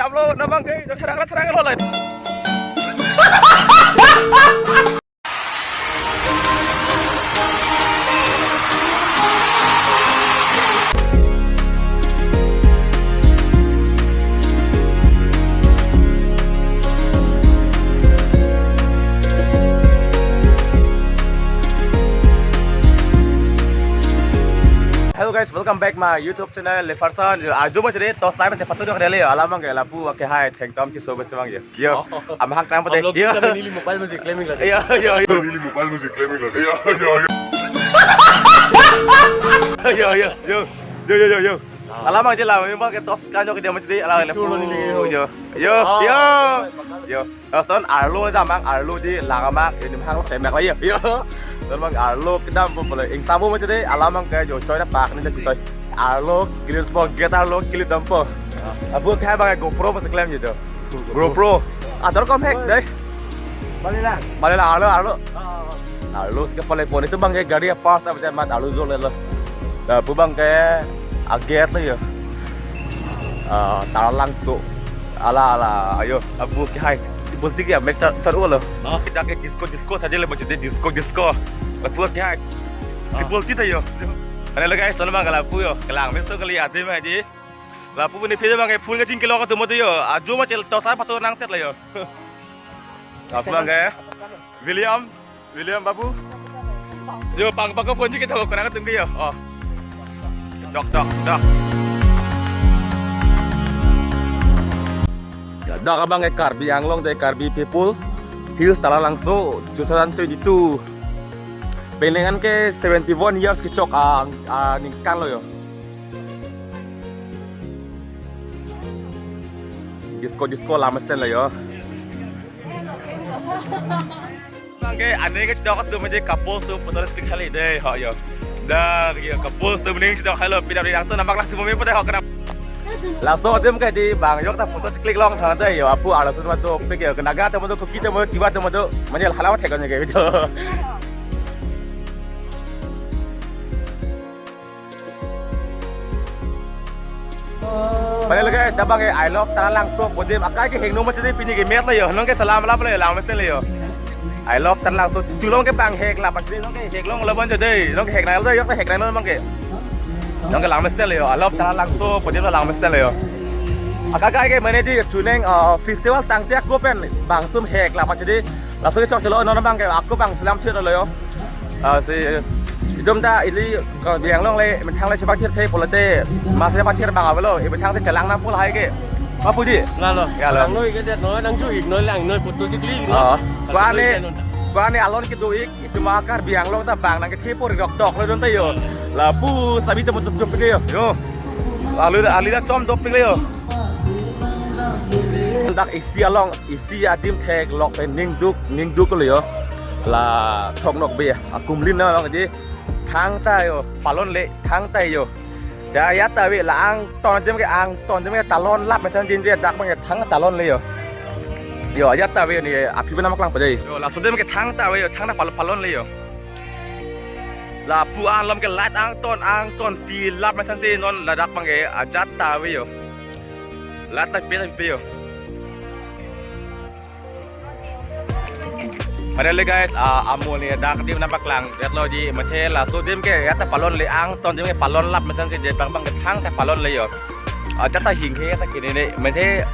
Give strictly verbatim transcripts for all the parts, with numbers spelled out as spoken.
damlo, nabang ke, jo therang therang lo lai. Hello guys, welcome back my YouTube channel Lefarson. Ajo ma chede tos live se patu dok dele alam abang ke lapu ke hai thengtom chiso besi abang yo. Yo, oh, amahang tang pate. हम लोग yo, कभी नीली मोबाइल में से क्लेमिंग लगे। Yo, yo, yo. नीली मोबाइल में से क्लेमिंग लगे। Yo, yo, yo. Yo, yo, yo. Yo, yo, yo, yo. Alam abang je la, memang ke tos kanjo ke dia macam ni, alam itu lapu. Nih, yo. Yo, yo. Oh. Yo. Yo. Terus ton arlo damang, arlo di langmang, ini mahang temek lagi yo. Yo. Ton abang arlo kedam pun boleh. Ing sabu macam ni, alam abang ke jo choi na pak ni dah choi. Arlo, kilit po, get arlo, kilit dampo. Abu kayak abang GoPro masih klaim gitu. GoPro. Ah, terus kom hack deh. Balik lang. Balik lang, arlo, arlo. Ah, ah, ah. Arlo sekarang paling pon itu abang kayak gari apa, sampai mat arlo jual lo. Lapu abang ke aget lo yo. Ah, Taralangso. Ala, ala, ayo, abu ke hai. Tibul tiki ya, mek tar, tar ulo. Ah. Kita ke disco, disco saja le, macam disco, disco. Lapu ke hai. Ah. Tibul tiki yo. Ano lo guys, tolong abang ke lapu yo. Kelang meso kali ate ma ji. Lapu puni phe abang ke phone ke chingkilo ka tumo yo. Ajo ma chel tos apa tu nang set la yo. Lapu abang ke William, William Babu. Yo, pang pang ke phone chingkilo ko nang tung yo. Oh. Dok, dok, dok. Ya, dak abang ke Karbi Anglong de Karbi People's Hills Taralangso two thousand twenty-two. Penang an ke seventy-one years kechok a, aningkan lo yo. Disco, disco lamesen lo yo. Abang ke ane ke chedok atum je couples atum photo stick kali dei ho yo. Dak yo couples atum ning chedok halo pidam ri dak tu nampak lah semua pun ho kena. Laso atum ke di abang yok ta photo click long thang dei yo, apu arlo atum tu pic yo, kena ga atum tu, Kuki atum tu, Tiwa atum tu, mane hala thek on ke video. Pale lagi, dak abang ke I love Taralangso photo akai ke hingno macam ni pini ke met lo yo, nong ke salam lap lo yo, lamesen lo yo. I love Taralangso, chulong ke abang hek lap, pasti nong ke hek long lo bon jadi, nong ke hek nang lo yo, hek nang lo abang ke. Nong ke lamesen lo yo, I love Taralangso photo lamesen lo yo. Akai ke mane di chuning, uh, festival tangte ako pen abang atum hek lap, pasti laso kechok chelo non abang ke ako abang salam thir lo yo. Ah, si itum ta ili ko biang long le, methang le chepak thir the pulote, mas chepak thir abang avelo, i methang si chelang nangpo lahai ke. Apa di? Lalo. Ya, lo. Lang noi ke det noi, nang ju ik noi, lang noi photo chikli. Oh. Ko-an ne, ko-an ne alon kedo ik, itum Karbi Anglong ta abang nang kethe pori rok tok lo don ta yo. Lapu sabi ta mutup tup ke yo. Yo. Alu, alu ta chom dop ke yo. Dak isi along, isi adim theklok pen ningduk, ningduk lo yo. La thok nok be akumlin na long di thangta yo, palon le thangta yo. Ja ajat ta ave la angton adim ke, angton adim ke talon lap mesen din dia dak abang ke thang talon le yo. Yo, ajat ta ave ni aphi bena maklang pajai. Yo, laso adim ke thangta ave yo, thangta pal-, palon le yo. Lapu alom ke light angton, angton pi lap mesen si non ladak abang ke ajat ta ave yo. Light ta pi ta pi yo. Padahal le guys, ah, amo ni dak adim nangpaklang detlo ji, mathe laso adim ke ajat ta palon le, angton adim ke palon lap mesen si det abang abang ke thangta palon le yo. Ajat ta hinghe ta kini ne, mathe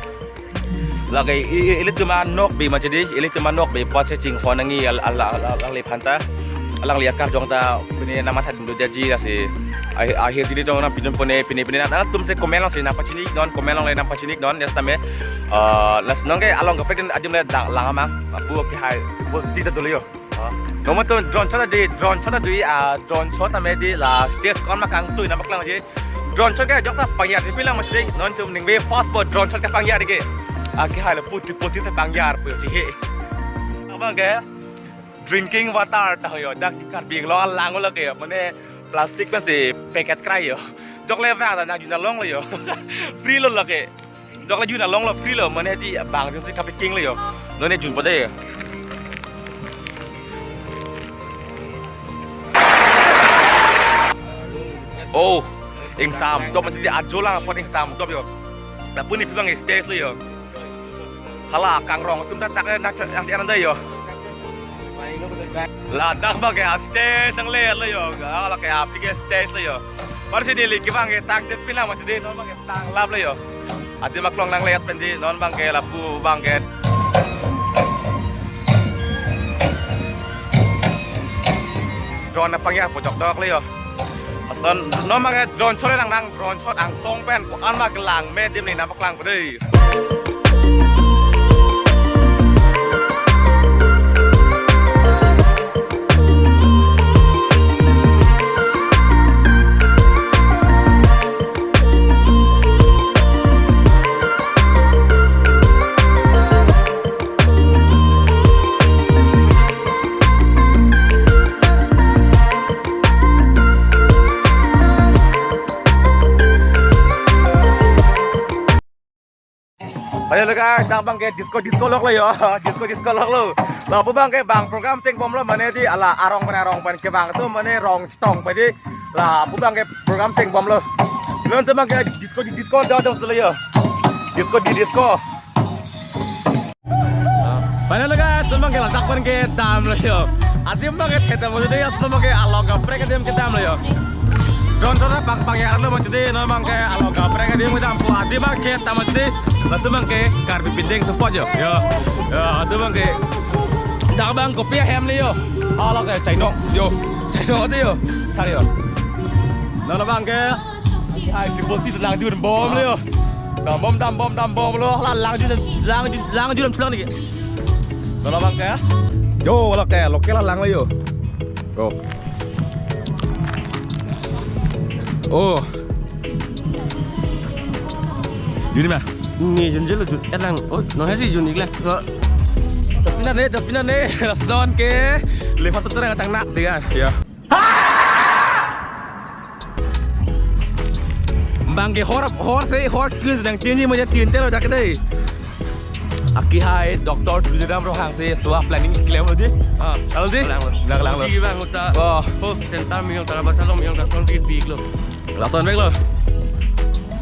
lake i, i, ilitum anokbe ma chedi, ilitum anokbe apot si chinghon nangji al-, al-, al-, al-, alangli aphan ta, alangli akarjong ta, pini nangmatha dun do jaji lasi, ahi-, ahir jili jong nangpidun pone, pini, pini nang, nangtum si comment along si nangpachini ik non, comment along le nangpachini ik non, ya setame, eh, las nong ke along kaprek adim le dak lang ma, apu ke hai, apu tita dolo yo. Ah. Nonma tum drone shot di, drone shot di, ah, drone shot tame di la stage kon ma kangtui nangpaklang ji. Drone shot ke jokta pangyar di pilang masih ding. Nontum ningve fast po drone shot ke pangyar ke. Ah, ke hai la puti puti si pangyar pu ji he. Abang ke drinking water ta yo, dak Karbi Anglong alang lo ke, mane plastic pensi packet krai yo. Jok le vang ta nang jun along lo yo. Free lo lake. Jok le jun along lo, free lo, mane ti abang jun si kapiking lo yo. Non ne junpo de. Oh, ingsamdop masi di ajo lang apot ingsamdop yo. Lapu ne pi abang stage lo yo. Hala kangrong atum ta tak na chok yang sian anda yo. Ladak abang ke stage nangle lo yo. Hala ke api ke stage lo yo. Parsi neli ke abang ke tak det pinang masi di non abang ke tanglap lo yo. Adim aklong nanglet pen di non abang ke lapu abang ke. Drone na pangya pojok dok le yo. Aston non abang ke drone shot nang nang drone shot angsong pen ko-an ma kelang me adim ne nangpaklang pe dei. Ayo lo guys, dak abang ke disco disco lok lo yo, disco disco lok lo. Lapu abang ke bang program chengbom lo mane di hala arong pen arong pen kevang atum mane rong chetong pe di. Lapu abang ke program chengbom lo. Non atum abang ke disco disco jauh jauh lo yo. Disco di disco. Final lo guys, atum abang ke ladak pen kedam lo yo. Adim abang ke thekthe masi di, atum abang ke along kaprek adim kedam lo yo. Drone shot abang pangya lo masi di, non abang ke along kaprek adim kedam po adim abang thekthe masi di. Latum abang ke Karbi Pindeng support yo. Yo. Yo, atum abang ke. Dak abang kopi ahem le yo. Hala ke chainong yo. Chainong de yo. Thar yo. Non abang ke. Hai, triple T lang jun bom le yo. Dam bom, dam bom, dam bom lo. Hala lang jun, lang jun, lang jun lang ni. Hala abang ke. Yo, hala ke, local lang le yo. Yo. Oh. Jun ma. Ni jun jelo jun. Erlang. Oh, no hesi jun ikle. Lo. Tapi na ne, tapi na ne. Lasdon ke. Lepas tu terang tang nak dia. Ya. Abang ke hor, hor se, hor kun sedang tinggi mo ja tin telo dak dei. Aki hai, Doctor Tuliram Ronghang se, so planning klem lo di. Ah, kalau di? Lang lo. Lang, lang lo. Di bang uta. Oh. Oh, center miyong tara basa lo, miyong kasol di pik lo. Lason bek lo.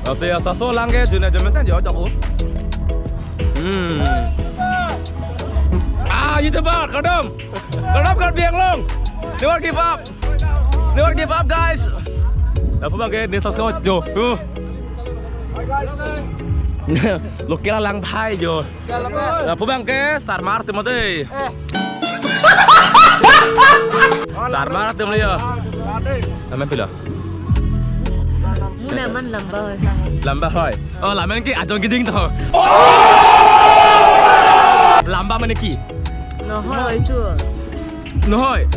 Laso ya, saso lang ke, jun ajo mesen jo, jo. Hmm. Ah, YouTuber, kardom. Kardom Karbi Anglong. Never give up. Never give up, guys. Lapu abang ke, ne sasko jo. Tuh. Local lang bhai jo. Lapu abang ke, sarmar atum dei. Sarmar atum le yo. Amen pilo. Muna man lamba hoi. Lamba hoi. Oh, lamen ke ajong kiding to. Lamba mane ki? Nohoi itu. Nohoi.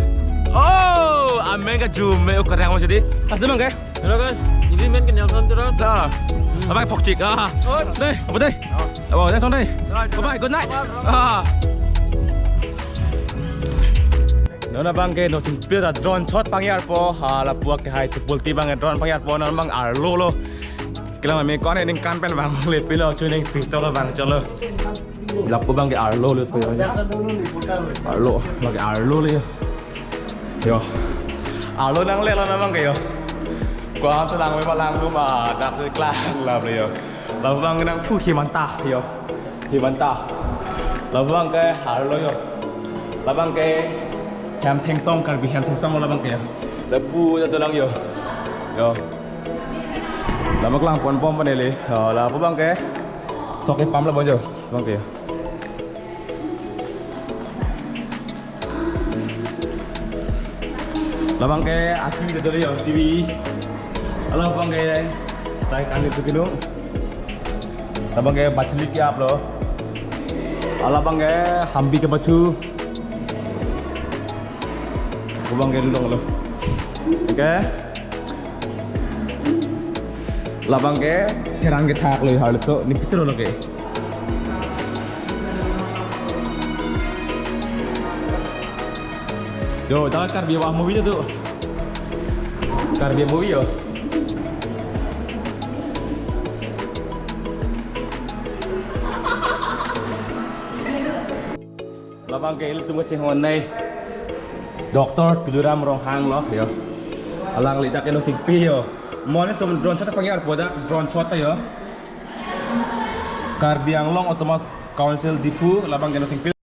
Oh, amen ke jume ukarang mo jadi. Pas demang ke? Hello guys, ini main ke Nelson Turon. Ah. Apa phokchik? Ah. Oh. Dei, apa dei? Oh, dei, tong dei. Bye bye, good night. Ah. Non abang ke no chingpir a drone shot pangyar po, ha lapu ke hai triple T abang drone pangyar po, non abang arlo lo. Kila mami kon ening kan pen abang le pilo chuning pistol abang cholo. Lapu abang ke arlo lo po ya. Arlo, abang ke arlo lo ya. Yo. Arlo nangle lo non abang ke yo. Ko-an selang me palang lu ma dak se klang lap lo yo. Lapu abang nangphu hi manta yo. Hi manta. Lapu abang ke arlo yo. Lapu abang ke hem thengsong Karbi hem thengsong lapu abang ke yo. Lapu ya dolang yo. Yo. Lapu klang pon pon panele. Yo, lapu abang ke. Sok ke pam lapu yo. Abang ke yo. Labang ke aki de doli yo T V. Hala abang ke tai kani tu kinu. Labang ke bachili ke aplo. Hala abang ke hambi ke bachu. Abang ke lulong lo. Oke. Labang ke cherang kethak lo harloso ne kisir lo ke. Jo, jangan Karbi Wah movie tu. Karbi movie yo. Labang ke ilitum kachinghon nei Doctor Tuliram Ronghang lo yo. Alangli dak eno thikpi yo. Mo nelitum drone shot pangjar po dak, drone shot ta yo. Karbi Anglong Autonomous Council Diphu, labang ke Nothingpil.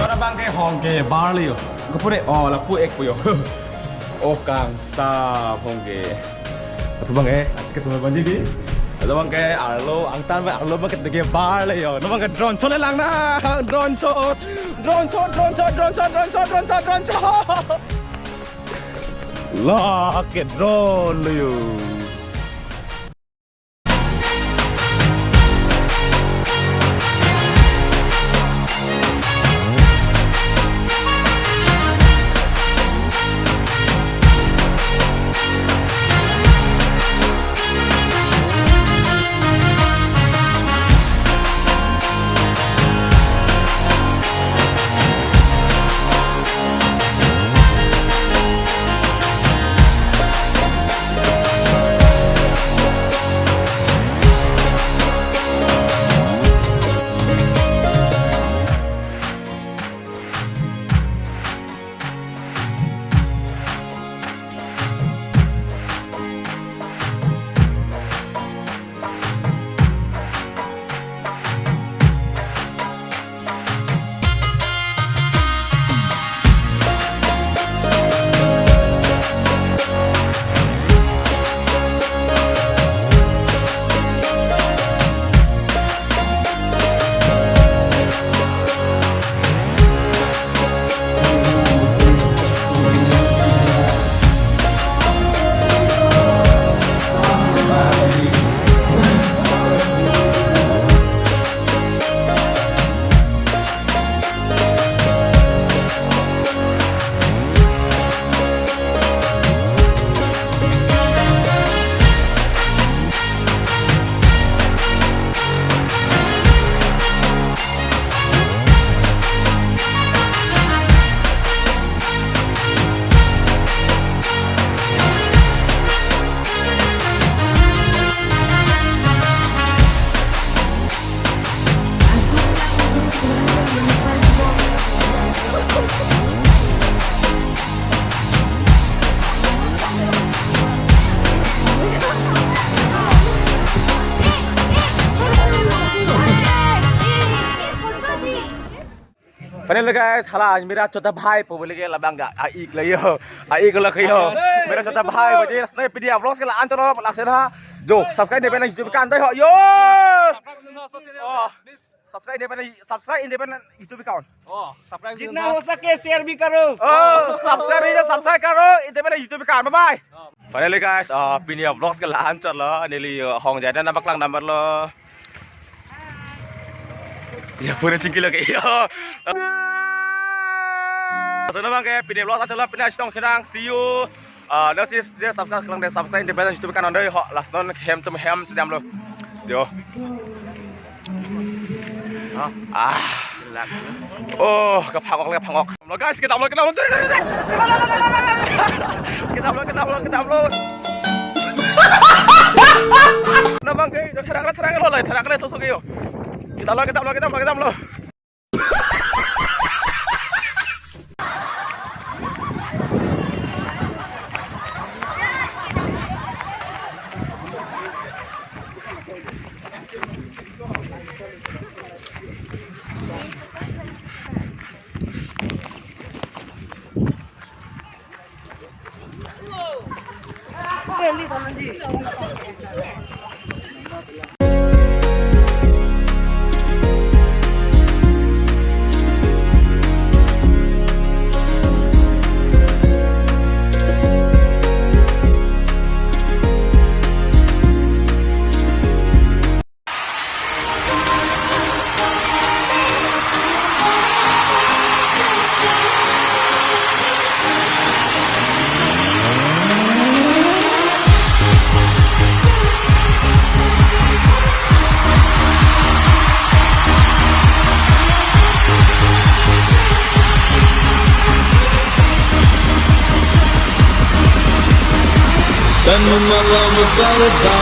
Labang ke hong ke bar le yo. Kapure, oh, lapu ek po yo. Oh, kangsam hong ke. Lapu abang ke, atik ke tum abang jadi. Labang ke arlo, angtan abang arlo abang ke bar le yo. Labang ke drone shot le lang na, drone shot. Drone shot, drone shot, drone shot, drone shot, drone shot, drone shot. Lake drone le yo. Finally guys, hala mera chota bhai po bole ke labang ke a-ik le yo. A-ik le ke yo. Mera chota bhai po, jadi rasanya P D R Vlogs ke la-an cholo laksana. Jo, subscribe de pen YouTube kan ta ho yo. Oh, subscribe de pen, subscribe de pen YouTube account. Oh, subscribe. जितना हो सके share भी करो। Oh, subscribe de, subscribe karo, de pen YouTube account. Bye bye. Finally guys, uh, P D R Vlogs ke la-an cholo, neli, uh, hong jada na paklang number lo. Ya pura chingki lagi ya. So, labang ke P D R Vlogs channel pina sitong khenang. See you. Ah, next is dia subscribe, klang dia subscribe, dia bela YouTube kan ondoi ho, last non hem tum hem sedam lo. Yo. Ah. Oh, kephangok, kephangok. Lo guys, kita lo, kita lo. Kita lo, kita lo, kita lo. Labang ke, terang, terang lo, terang, terang, so, so, yo. Kita lo, kita lo, kita lo, kita lo. Tanu malam pada